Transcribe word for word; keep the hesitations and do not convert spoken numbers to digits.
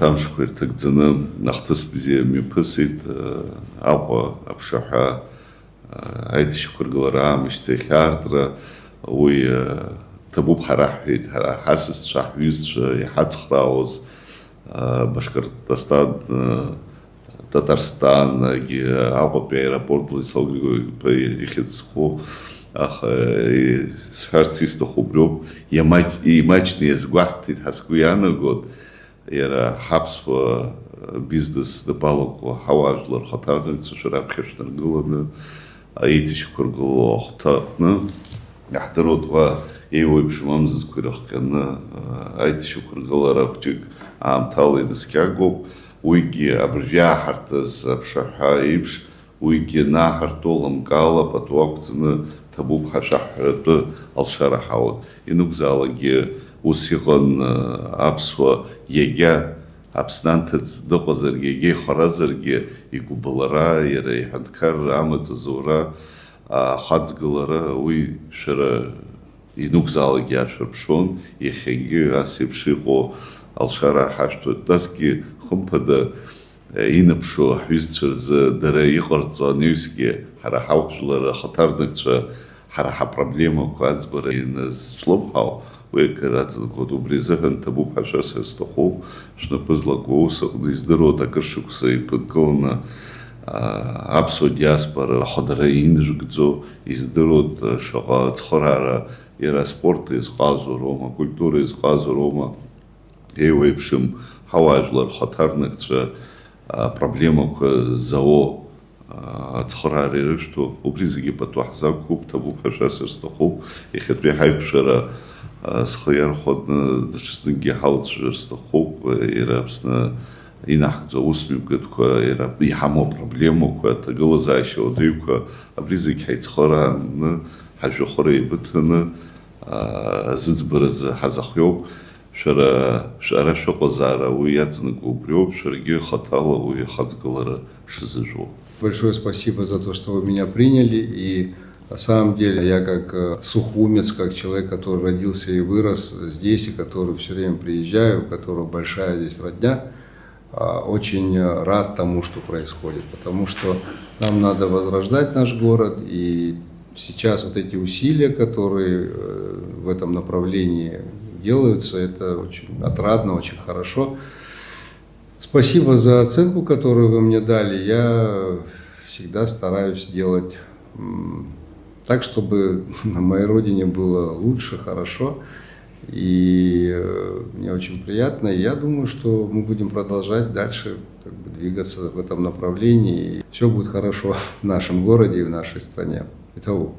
Амшқәа ирҭагӡаны ахҭыс бзиа мҩаԥысит, Аҟәа аԥшаҳәа аиҭашьақәыргылара аамышьҭахь аартра, уи ҭабуп ҳара ҳҳәеит, ҳара ҳасасцәа, ҳҩызцәа иҳацхраауаз, Башкортостан, Татарстангьы Аҟәатәи аеропорт Владислав Григорьевич-иԥа ихьӡ зху, аха, сҳәарц исҭаху убриоуп, иамаҷ-, имаҷны иазгәаҳҭеит ҳәа сгәы иаанагоит, иара ҳаԥсуа бизнес напалақәа ҳауаажәлар хаҭарнакцәа шәара аԥхьа шәнаргыланы, аиҭашьақәыргыло ахәҭа аҟны, иаҳдыруеит уа еиуеиԥшым амзызқәа ирыхҟьаны, аиҭашьақәыргылара хәҷык аамҭала инаскьагоуп, уигьы абыржәы иааҳарҭаз аԥшаҳәа еиԥш, уигьы наҳартәо лымкаала пату ақәҵаны ҭабуп ҳәа шәаҳҳәаратәы алшара ҳауан. Ианакәзаалакгьы ус иҟан, аԥсуа иагьа Аԥсны анҭыҵ дыҟазаргьы, егьа ихаразаргьы, игәыбылра, иара иҳәынҭқарра, амаҵ азура, ахаҵгылара, уи шәара ианакәзаалакгьы иаашәырԥшуан, иахьагьы ас еиԥш иҟоу алшара ҳашәҭоит. Насгьы, хымԥада, инаԥшуа ҳҩызцәа рзы дара иҟарҵо анаҩсгьы, ҳара ҳауаажәлар ахаҭарнакцәа ҳара ҳапроблемақәа аӡбара ианазҿлымҳау, уи акыр аҵанакуеит. Убри азыҳәан ҭабуп ҳәа шәасҳәар сҭахуп, шәнапы злаку аус аҟны издыруеит, акыр шықәса иԥынкыланы, аа, аԥсуа диаспора ахадара инжәгӡо, издыруеит, шаҟа ацхыраара иара аспорт иазҟазоу роума, акультура иазҟазоу роума, еиуеиԥшым ҳауаажәлар хаҭарнакцәа, аа, проблемақәа зауо, ацхыраара ирышәҭо, убри зегьы пату ҳзақәуп, ҭабуп ҳәа шәасҳәар сҭахуп. Иахьатәи ҳаиқәшәара, а, схы иархәаны даҽазныкгьы ҳалацәажәар сҭахуп. Иара Аԥсны инаҳгӡо аусмҩаԥгатәқәа, иара иҳамоу апроблемақәа, аҭагылазаашьа уадаҩқәа, абри зегь ҳаицхырааны, ҳажәҩахыр еибыҭаны, а, зыӡбаразы ҳазахиоуп. Шәара, шәара шәыҟазаара уи иаҵанакуа убриоуп, шәаргьы хаҭала уи ахаҵгылара шазыжәуа. Большое спасибо за то, что вы меня приняли. И на самом деле я как, э, сухумец, как человек, который родился и вырос здесь, и который всё время приезжаю, у которого большая здесь родня, а, очень, э, рад тому, что происходит, потому что нам надо возрождать наш город, и сейчас вот эти усилия, которые, э, в этом направлении делаются, это очень отрадно, очень хорошо. Спасибо за оценку, которую вы мне дали. Я всегда стараюсь делать, м, так, чтобы на моей родине было лучше, хорошо. И, э, мне очень приятно. И я думаю, что мы будем продолжать дальше как бы двигаться в этом направлении. И всё будет хорошо в нашем городе и в нашей стране. Итого.